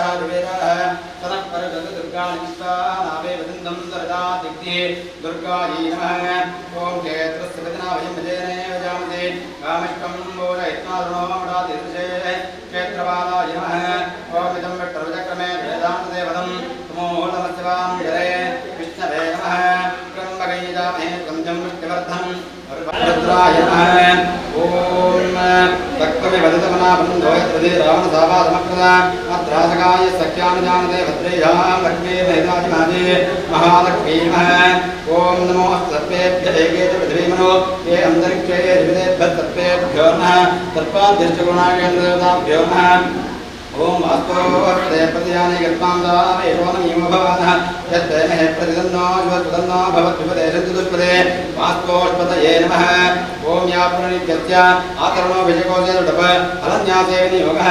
ततः परगतदुर्गाणि विश्वानावे वदन्तं सरदादिग्धे दुर्गायै नमः। ॐ क्षेत्रस्य वदना वयं भजेनेव जामसे कामिष्टं बोलयित्वारुणोमडादिदृशे क्षेत्रपालाय नमः। ॐ इदं विट्टरचक्रमे वेदान्तदेवतं तमोलमस्यवां जरे विष्णवे नमः। त्र्यम्बकं गन्धं विष्णुवर्धनं रुद्राय नमः। ॐ तक्तमे वदतमनाबन्धो यत्रदे रावणसावासमप्रदा अत्रासकाय सख्यानि जानते भद्रेयां लक्ष्मीर्नहिताजिमाजे महालक्ष्मी नमः। ॐ नमो सर्पेभ्य एके च पृथिवीमनो ये अन्तरिक्षे दिविदेभ्यः सर्पेभ्यो नमः। सर्पाध्यष्टगुणाकेन्द्रदेवताभ्यो नमः। ॐ वास्तोऽर्थे प्रतियाने गत्वान्तावेशोनमीमो भवानः यत्तेमहे प्रतिदन्नो युवत्पदन्नो भवद्विपदेशन्तु दुष्पदे वास्तोष्पतये नमः। ॐ या प्रणित्यस्य आतरणोऽभिषेकोऽस्य फलन्यासे विनियोगः।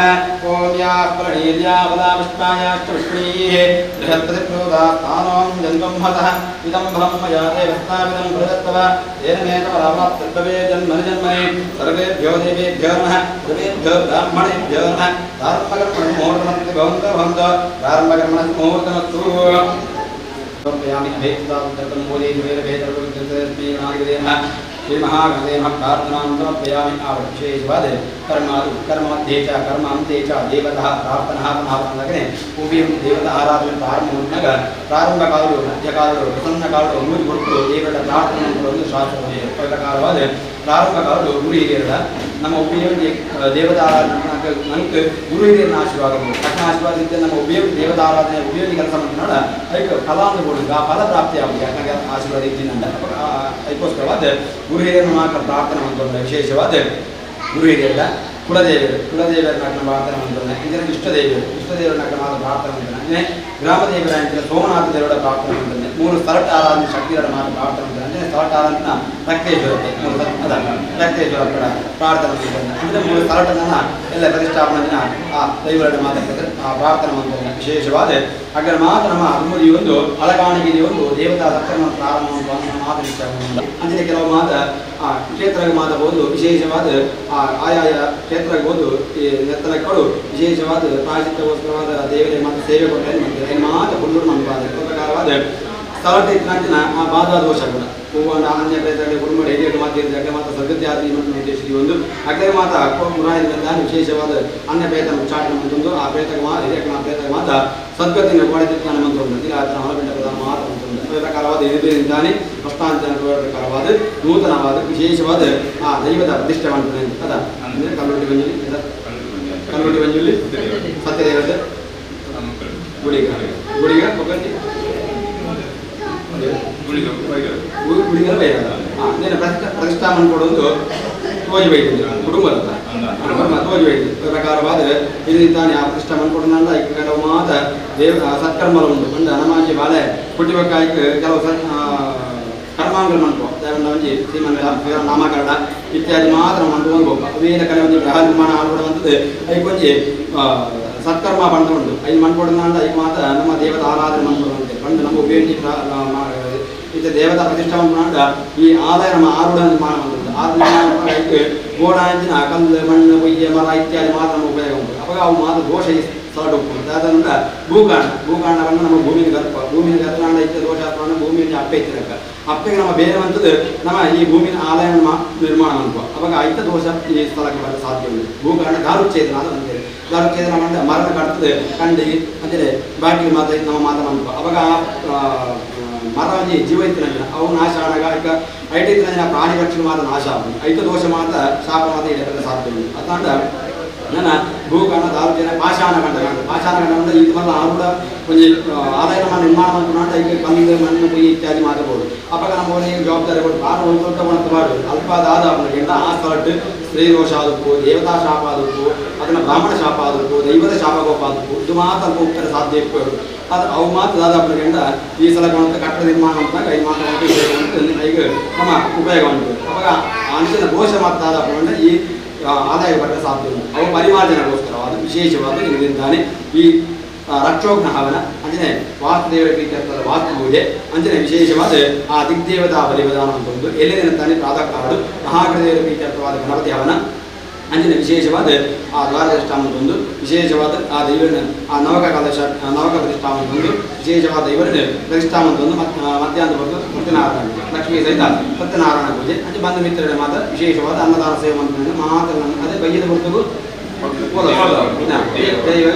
ॐ या प्रणीर्या बलापुष्पायाश्च पुष्णीः बृहस्पतिप्रोदास्थानों जन्त्वं हतः इदं फलं मया देवस्थापितं प्रदत्तव तेन मे तपराप्तर्भवे जन्मनि जन्मने सर्वेभ्यो देवेभ्यो नमः। सर्वेभ्यो ब्राह्मणेभ्यो नमः। प्रारम्भकर्मणः मुहूर्तमस्ति भवन्तो भवन्तो प्रारम्भकर्मणः मुहूर्तमस्तु। समर्पयामि अभेत्तां मोदे श्रीमहागणपते नमः। प्रार्थनां समर्पयामि आवक्षेश्वादे कर्मादु कर्ममध्ये च कर्मान्ते च देवतः प्रार्थनः पुनः उभयं ದೇವತಾ ಆರಾಧನೆ ಪ್ರಾರಂಭ ಪ್ರಾರಂಭ ಕಾಲಡು ಮಧ್ಯಕಾಲಡು ಪ್ರಸನ್ನ ಕಾಲಡು ಮೂರು ಗುರುತು ದೇವರ ಪ್ರಾರ್ಥನೆ ಒಂದು ಶಾಸ್ತ್ರ ಪ್ರಕಾರವಾದ ಪ್ರಾರಂಭ ಕಾಲಡು ಗುರು ಹಿರಿಯರ ನಮ್ಮ ಉಭಯ ದೇವತಾ ಆರಾಧನೆ ನಂಗೆ ಗುರು ಹಿರಿಯರನ್ನ ಆಶೀರ್ವಾದ ತಕ್ಕ ಆಶೀರ್ವಾದ ಇದ್ದ ನಮ್ಮ ಉಭಯ ದೇವತಾ ಆರಾಧನೆ ಉಭಯ ಕೆಲಸ ಮಾಡ್ತಾಳ ಅದಕ್ಕೆ ಫಲ ಅಂದ್ರೆ ಕೊಡುದು ಆ ಫಲ ಪ್ರಾಪ್ತಿ ಆಗುದು ಯಾಕಂದ್ರೆ ಆಶೀರ್ವಾದ ಇದ್ದಿನಂದ ಅದಕ್ಕೋಸ್ಕರವಾದ ಗುರು ಹಿರಿಯರನ್ನ ಮಾತ್ರ ಪ್ರಾರ್ಥನೆ ಅಂತ ವಿಶೇಷವಾದ ಗುರು ಹಿರಿಯರ ಕುಲದೇವರು ಕುಲದೇವರ ಪ್ರಾರ್ಥನೆ ಮಾಡ್ತಾನೆ ಇಂದಿನ ಇಷ್ಟದೇವರು ಇಷ್ಟದೇವರ ಮಾತ್ರ ಪ್ರಾರ್ಥನೆ ಮಾಡ್ತಾನೆ ಅಂದರೆ ಗ್ರಾಮದೇವರ ಅಂಚಿನ ಸೋಮನಾಥ ದೇವರ ಪ್ರಾರ್ಥನೆ ಮಾಡ್ತಾನೆ ಮೂರು ಸ್ಥಳಟ ಆರಾಧನೆ ಶಕ್ತಿಯವರ ಮಾತ್ರ ಪ್ರಾರ್ಥನೆ ಮಾಡ್ತಾನೆ ಅಂದರೆ ಸ್ಥಳಟ ಆರಾಧನೆ ರಕ್ತೇಶ್ವರಕ್ಕೆ ಮೂರು ಅದ ರಕ್ತೇಶ್ವರ ಪ್ರಾರ್ಥನೆ ಮಾಡ್ತಾನೆ ಅಂದರೆ ಮೂರು ಸ್ಥಳಟನ ಎಲ್ಲ ಪ್ರತಿಷ್ಠಾಪನೆ ದಿನ ಆ ದೈವರ ಮಾತ್ರ ಆ ಪ್ರಾರ್ಥನೆ ಮಾಡ್ತಾನೆ ವಿಶೇಷವಾದ ಹಾಗಾದ್ರೆ ಮಾತ್ರ ನಮ್ಮ ಈ ಒಂದು ಅಳಗಾಣಿಗೆ ಒಂದು ದೇವತಾ ಸತ್ಕರ್ಮ ಪ್ರಾರಂಭ ಮಾತ್ರ ಅಂಚಿನ ಕೆಲವು ಮಾತ ಆ ಕ್ಷೇತ್ರಕ್ಕೆ ಮಾತಬಹುದು ವಿಶೇಷವಾದ ಆ ಆಯಾಯ ಕ್ಷೇತ್ರಕ್ಕೆ ಹೋದು ಈ ನೆತ್ತಲಕ್ಕಳು ವಿಶೇಷವಾದ ಪ್ರಾಯಶ್ಚಿತ್ತಗೋಸ್ಕರವಾದ ದೇವರಿಗೆ ಮಾತ್ರ ಸೇವೆ ಕೊಟ್ಟರೆ ಮತ್ತೆ ಮಾತ್ರ ಹುಲ್ಲೂರು ಮನಪಾದ ಪ್ರಕಾರವಾದ ಸ್ಥಳಕ್ಕೆ ಇತ್ತಿನ ಆ ಬಾಧಾ ದೋಷ ಕೂಡ ಹೂವನ್ನ ಅನ್ಯ ಪ್ರೇತಗಳಿಗೆ ಕುಟುಂಬ ಹಿರಿಯರು ಮಾತ್ರ ಅಗ್ಗ ಮಾತ್ರ ಸದ್ಗತಿ ಆದ ಉದ್ದೇಶ ಒಂದು ಅಗ್ಗ ಮಾತ್ರ ಮುರಾಯಿದ ವಿಶೇಷವಾದ ಅನ್ಯ ಪ್ರೇತ ಉಚ್ಚಾಟನೆ ಮಂತೊಂದು ಆ ಪ್ರೇತಕ್ಕೆ ಮಾತ್ರ ಹಿರಿಯ ಪ್ರೇತಕ್ಕೆ ಮಾತ್ರ ಸದ್ಗತಿನ ಕೋಡಿತಿತ್ತಾನೆ ಮಂತೊಂದು ಆತನ ಹೊರಬಿಟ್ಟ ಪ್ರಧಾನ ಮಾತ್ರ ಮಂತೊಂದು ಅದೇ ಪ್ರಕಾರವಾದ ಇದು ಪ್ರಸ್ತಾಂತ ಪ್ರಕಾರವಾದ ನೂತನವಾದ ವಿಶೇಷವಾದ ಆ ದೈವದ ಪ್ರತಿಷ್ಠೆ ಮಾಡ್ತಾನೆ ಅದ ಅಂದರೆ ಕಲ್ಲುಟ್ಟಿ ಮಂಜುಲಿ ಕಲ್ಲುಟ್ಟಿ ಮಂಜುಲಿ ಸತ್ಯದೇವತೆ ಗುಡಿಗ ಗುಡಿಗ ಒಗ್ಗಟ್ಟಿ ಗುಡಿಗರ ಬೈರಾದ నేను ಪ್ರತಿಷ್ಠಾ ಮಾಡ್ಕೊಡೋದು ತೋಜಿ ಬೈತಿದ್ದು ಕುಟುಂಬದ ತೋಜಿ ಬೈತಿದ್ದು ಪ್ರಕಾರವಾದ ಇಲ್ಲಿ ತಾನೇ ಆ ಪ್ರತಿಷ್ಠಾ ಮಾಡ್ಕೊಡೋಣ ಕೆಲವು ಮಾತ ದೇವ ಸತ್ಕರ್ಮಲ ಉಂಟು ಒಂದು ಹನುಮಾಜಿ ಬಾಳೆ ಹುಟ್ಟಿಬೇಕಾಯ್ತು ಕೆಲವು ಕರ್ಮಾಂಗಗಳು ಮಾಡ್ಕೊ ದೇವನ ಒಂಜಿ ಶ್ರೀಮಂಗಳ ನಾಮಕರಣ ಇತ್ಯಾದಿ ಮಾತ್ರ ಮಾಡ್ಕೊಂಡು ಅವೇನ ಕಲೆ ಒಂಜಿ ಗ್ರಹ ನಿರ್ಮಾಣ ಆಡ್ಕೊಡುವಂಥದ್ದು ಐಕೊಂಜಿ ಸತ್ಕರ್ಮ ಪಂಡ ಉಂಟು ಐದು ಮಣ್ಕೊಡೋಣ ಐಕ್ ಮಾತ್ರ ನಮ್ಮ ದೇವತ ಆರಾಧನೆ ಮಾಡ್ಕೊಡುವಂತೆ ಪಂಡ ನಮ್ಮ ಉಪಯೋಗಿ ಇದು ದೇವತಾ ಪ್ರತಿಷ್ಠಾ ಮಾಡ್ಕೊಂಡ ಈ ಆದಾಯ ನಮ್ಮ ಆರೂಢ ನಿರ್ಮಾಣ ಮಾಡ್ತದೆ ಆ ನಿರ್ಮಾಣ ಗೋಡಾಂಚಿನ ಕಲ್ಲು ಮಣ್ಣು ಕೊಯ್ಯ ಮರ ಇತ್ಯಾದಿ ಮಾತ್ರ ನಮ್ಮ ಉಪಯೋಗ ಉಂಟು. ಅವಾಗ ಅವು ಮಾತ್ರ ದೋಷ ಸ್ಥಳ ಉಂಟು. ಅದರಿಂದ ಭೂಕಾಂಡ ಭೂಕಾಂಡವನ್ನು ನಮ್ಮ ಭೂಮಿನ ಗರ್ಭ ಭೂಮಿನ ಗರ್ಭಾಂಡ ಇತ್ಯ ದೋಷ ಭೂಮಿಯಲ್ಲಿ ಅಪ್ಪೆ ಇತ್ತಿರಕ್ಕ ಅಪ್ಪೆಗೆ ನಮ್ಮ ಬೇರೆ ಅಂತದ್ದು ನಮ್ಮ ಈ ಭೂಮಿನ ಆಲಯ ನಿರ್ಮಾಣ ಅನ್ಕೋ ಅವಾಗ ಐತ ದೋಷ ಈ ಸ್ಥಳಕ್ಕೆ ಬರಲು ಸಾಧ್ಯ ಉಂಟು. ಭೂಕಾಂಡ ದಾರುಚ್ಛೇದನ ಅದು ಅಂತೇಳಿ ದಾರುಚ್ಛೇದನ ಮಂಡ ಮರಣ ಕಟ್ತದೆ ಕಂಡಿ ಅಂತೇಳಿ ಬಾಕಿ ಮಾತ ನಮ್ಮ ಮಾತ ಅನ್ಕೋ ಅವಾಗ ಮರ ಜೀವ ಇತ್ತಿನ ಅವು ನಾಶ ಆನಾಗ ಈಗ ಐಟ ಇತ್ತಿನ ಪ್ರಾಣಿ ಪಕ್ಷಿ ಮಾತ್ರ ನಾಶ ಆಗುದು ಐತ ದೋಷ ಮಾತ್ರ ಶಾಪ ಮಾತ್ರ ಇಡಕ್ಕೆ ಸಾಧ್ಯ ಉಂಟು. ಅದಾಂಡ ನನ್ನ ಭೂಕಾಂಡ ದಾರುಚೇನ ಪಾಷಾಣ ಕಂಡ ಪಾಷಾಣ ಕಂಡ ಅಂದ್ರೆ ಇದು ಮಲ್ಲ ಆರುಡ ಒಂಜಿ ಆದಾಯ ನಮ್ಮ ನಿರ್ಮಾಣ ಮಾಡ್ಕೊಂಡು ಈಗ ಕಲ್ಲು ಮಣ್ಣು ಕುಯ್ಯಿ ಇತ್ಯಾದಿ ಮಾತಬಹುದು. ಅಪ್ಪ ನಮ್ಮ ಮನೆಗೆ ಜವಾಬ್ದಾರಿ ಕೊಟ್ಟು ಬಾರ ಒಂದು ಸ್ವಲ್ಪ ಬಾಡು ಅಲ್ಪ ದಾದ ಅವನಿಗೆ ಆ ಸ್ಥಳಟ್ಟು ಸ್ತ್ರೀ ದೋಷ ಆದಕ್ಕೂ ದೇವತಾ ಶಾಪ ಆದಕ್ಕೂ ಅದನ್ನು ಬ್ರಾಹ್ಮಣ ಶಾಪ ಆದಕ್ಕೂ ದೈವದ ಶಾಪಗೋಪ ಆದಕ್ಕೂ ಇದು ಮಾತ್ರ ಅಲ್ಪ ಉತ್ತರ ಸಾಧ್ಯ ಇಪ್ಪು ಅದು ಅವು ಮಾತ್ರ ದಾದ ಅವನಿಗೆ ಈ ಸಲ ಕಟ್ಟಡ ನಿರ್ಮಾಣ ಅಂತಾಗ ಈ ಮಾತ್ರ ಈಗ ನಮ್ಮ ಉಪಯೋಗ ಉಂಟು. ಅವಾಗ ಅಂಚಿನ ದೋಷ ಮಾತ್ರ ದಾದ ಈ ಆದಾಯ ಬರಲು ಸಾಧ್ಯ ಉಂಟು. ಅವು ಪರಿಮಾರ್ಜನೆಗೋಸ್ಕರವಾದ ವಿಶೇಷವಾದ ಇದರಿಂದಾನೆ ಈ ರಕ್ಷೋಘ್ನ ಹವನ ಅಂಜನೆ ವಾಸ್ತುದೇವರ ಪ್ರೀತ್ಯರ್ಥದ ವಾಸ್ತು ಪೂಜೆ ಅಂಜನೆ ವಿಶೇಷವಾದ ಆ ದಿಗ್ದೇವತಾ ಬಲಿವಿಧಾನ ಅಂತ ಒಂದು ಎಲ್ಲಿನ ತಾನೆ ಪ್ರಾತಃ ಕಾಲಡು ಮಹಾಗಣದೇವರ ಪ್ರೀತ್ಯರ್ಥವಾದ ಗಣಪತಿ ಹವನ ಅಂಚಿನ ವಿಶೇಷವಾದ ಆ ದ್ವಾರ ಪ್ರತಿಷ್ಠಾನ ವಿಶೇಷವಾದ ಆ ದೈವನ ಆ ನವಕ ಕಲಶ ನವಕ ಪ್ರತಿಷ್ಠಾನ ವಿಶೇಷವಾದ ದೈವನ ಪ್ರತಿಷ್ಠಾನ ಮಧ್ಯಾಹ್ನ ಹೊತ್ತು ಸತ್ಯನಾರಾಯಣ ಲಕ್ಷ್ಮೀ ಸಹಿತ ಸತ್ಯನಾರಾಯಣ ಪೂಜೆ ಅಂಚೆ ಬಂಧು ಮಿತ್ರರ ಮಾತ್ರ ವಿಶೇಷವಾದ ಅನ್ನದಾನ ಸೇವೆ ಮಂತ್ರ ಮಾತ್ರ ಅದೇ ಬಯ್ಯದ ಹೊರತುಗೂ ದೈವ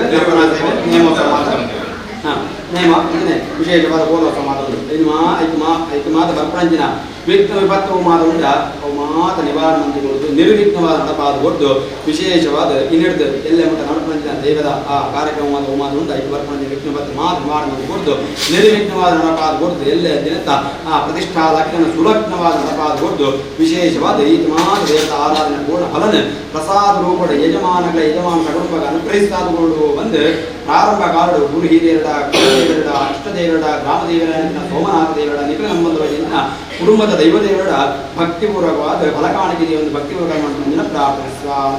ನೇಮೋತ್ಸವ ಮಾತ್ರ ನೇಮ ಅಂಚನೆ ವಿಶೇಷವಾದ ಕೋಲೋತ್ಸವ ಮಾತ್ರ ಇದು ಮಾ ಐಕು ಮಾ ಐಕು ಮಾತ ಬರ್ಪಣಂಚಿನ ವಿಘ್ನ ವಿಪತ್ತು ಮಾತ ಉಂಡ ಅವು ಮಾತ ನಿವಾರಣೆ ಕೊಡುದು ನಿರ್ವಿಘ್ನವಾದ ನಡಪಾದ ಕೊಟ್ಟು ವಿಶೇಷವಾದ ಇನ್ನಿಡ್ದು ಎಲ್ಲ ಮಟ್ಟ ನಡಪಣಂಚಿನ ದೈವದ ಆ ಕಾರ್ಯಕ್ರಮವಾದ ಮಾತು ಉಂಡ ಐಕು ಬರ್ಪಣಂಚಿನ ವಿಘ್ನ ವಿಪತ್ತು ಮಾತು ನಿವಾರಣೆ ಕೊಡ್ದು ನಿರ್ವಿಘ್ನವಾದ ನಡಪಾದ ಕೊಡ್ದು ಎಲ್ಲ ದಿನತ್ತ ಆ ಪ್ರತಿಷ್ಠಾ ಲಗ್ನ ಸುಲಗ್ನವಾದ ನಡಪಾದ ಕೊಡ್ದು ವಿಶೇಷವಾದ ಈ ಮಾತ ದೇವತ ಆರಾಧನೆ ಪೂರ್ಣ ಫಲನ ಪ್ರಸಾದ ರೂಪದ ಯಜಮಾನಗಳ ಯಜಮಾನ ಕುಟುಂಬ ಅನುಗ್ರಹಿಸಾದುಕೊಂಡು ಬಂದು ಪ್ರಾರಂಭ ಕಾಲಡು ಗುರು ಹಿರಿಯರಡ ಕುಲದೇವರಡ ಇಷ್ಟದೇವರಡ ಗ್ರಾಮದೇವರ ಸೋಮನಾಥ ದೇವರ ನಿಖಿಲ ಸಂಬಂಧವಾಗಿನ ಕುಟುಂಬದ ದೈವದೇವರ ಭಕ್ತಿಪೂರ್ವಕವಾದ ಫಲಕಾಣಿಕೆ ಒಂದು ಭಕ್ತಿಪೂರ್ವಕ ಮಂದಿರ ಪ್ರಾರ್ಥನೆ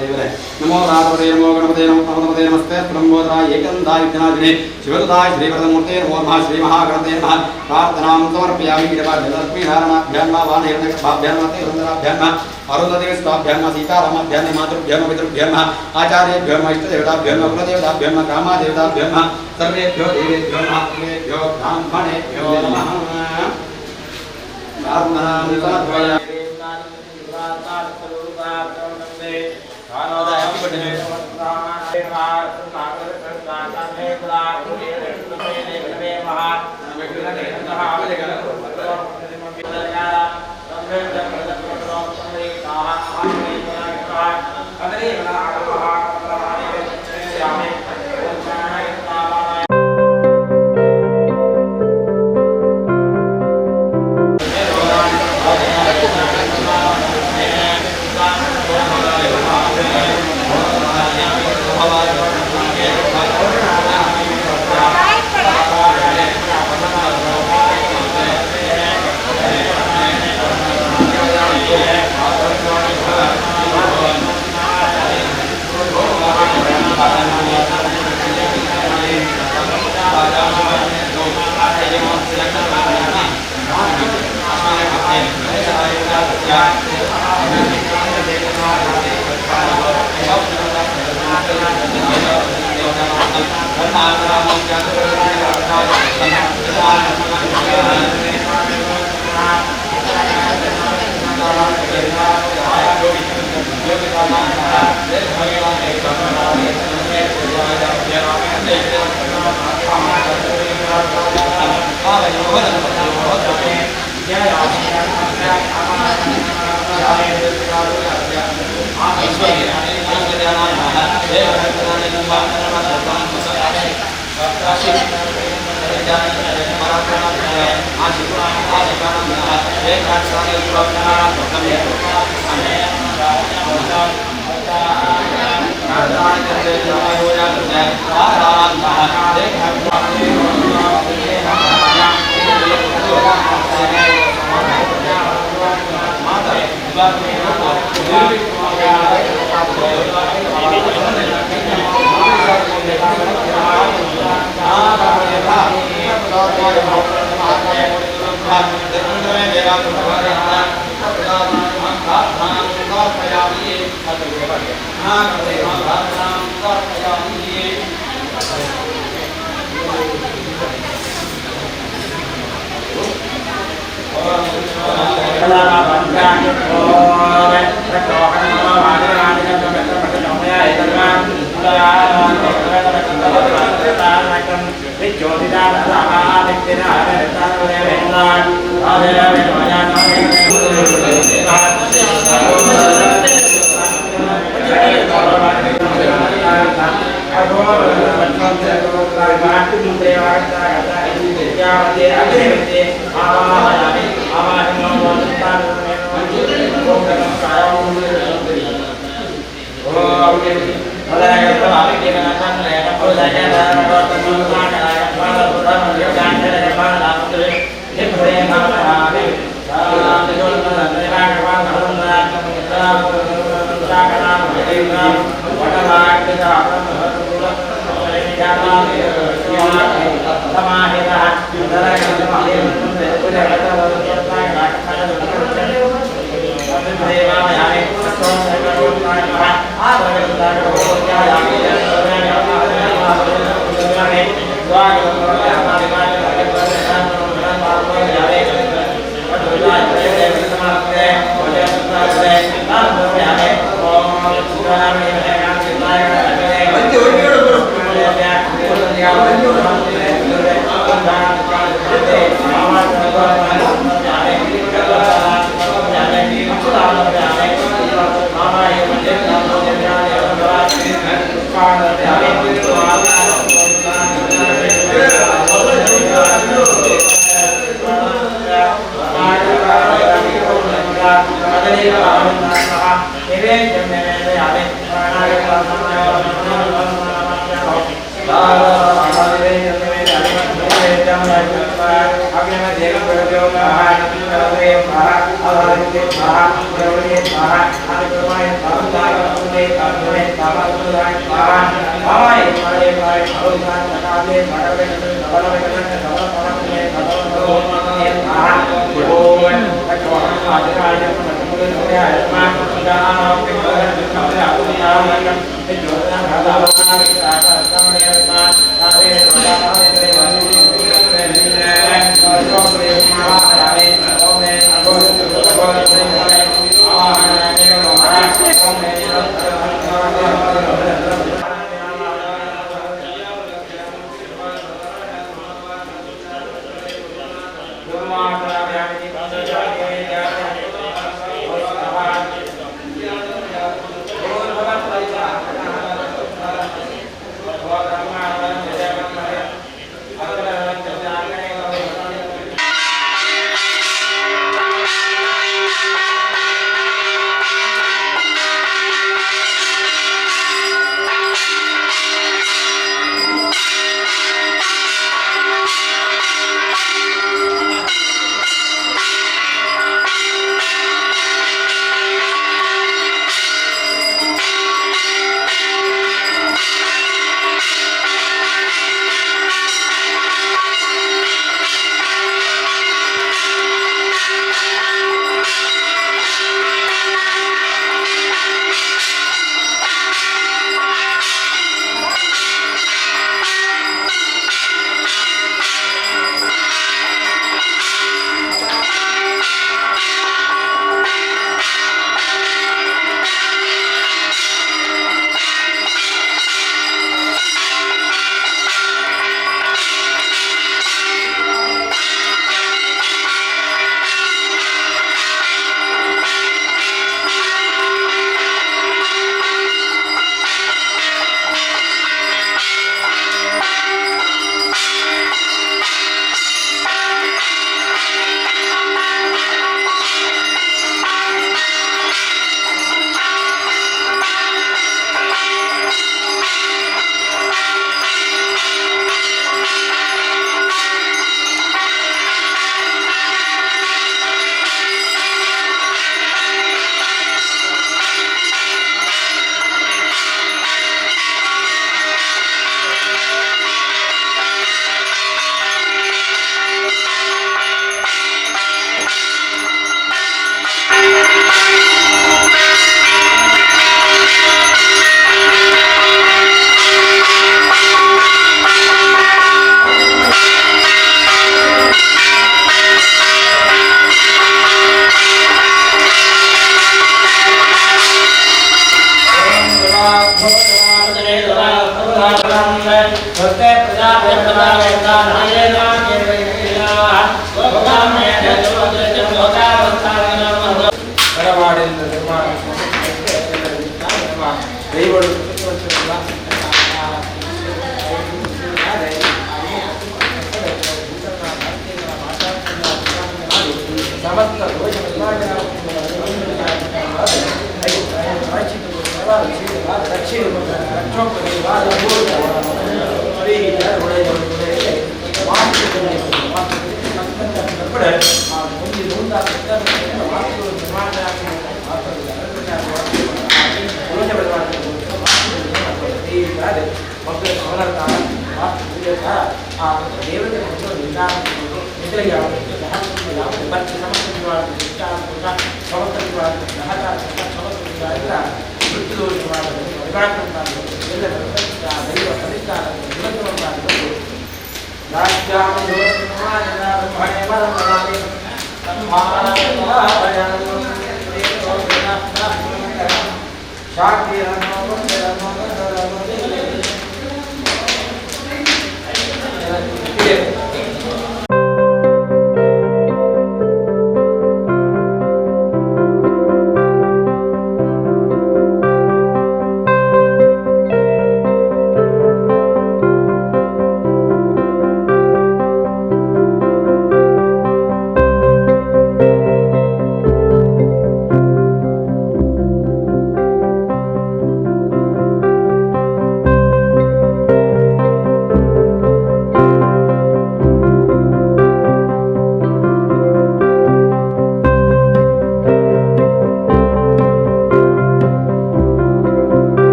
ದೇವರೇ ನಮೋ ರಾಧವೇ ನಮೋ ಗಣಪತೆ ನಮೋ ನಮೋದೇ ನಮಸ್ತೆ ಪ್ರಮೋದರ ಏಕಂದಾಯ ವಿಘ್ನಾಜಿನೇ ಶಿವದಾಯ ಶ್ರೀವರದಮೂರ್ತೆ ನಮೋ ನಮಃ ಶ್ರೀ ಮಹಾಗಣಪತೆ ನಮಃ ಪ್ರಾರ್ಥನಾಂ ಸಮರ್ಪಯಾಮಿ ಲಕ್ಷ್ಮೀನಾರಾಯಣಾಭ್ಯಾಂ ವಾನಹಿರಣ್ಯಗರ್ಭಾಭ್ಯಾಂ ಸುಂದರಾಭ್ಯಾಂ ಅರುಂಧದೇವಿ ಸ್ವಾಭ್ಯಾಂ ಸೀತಾರಾಮಾಭ್ಯಾಂ ಮಾತೃಭ್ಯೋ ಪಿತೃಭ್ಯೋ ಆಚಾರ್ಯೇಭ್ಯೋ ಇಷ್ಟದೇವತಾಭ್ಯೋ ಕುಲದೇವತಾಭ್ಯೋ ಗ್ರಾಮದೇವತಾಭ್ಯೋ ಸರ್ವೇಭ್ಯೋ ದೇವೇಭ್ಯೋ ಮಹಾತ್ಮೇಭ್ಯೋ ಬ್ರಾಹ್ಮಣೇಭ್ಯೋ ನಮಃ. ಪ್ರಾರ್ಥನಾಂ ಸಮರ್ಪಯಾಮಿ.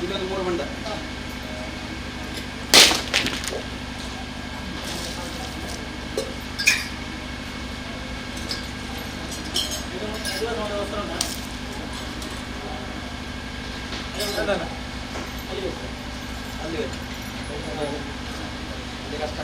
ಇದೊಂದು ಮೂರು ಬಂಡ. ಅಲ್ಲಿ ಕಷ್ಟ.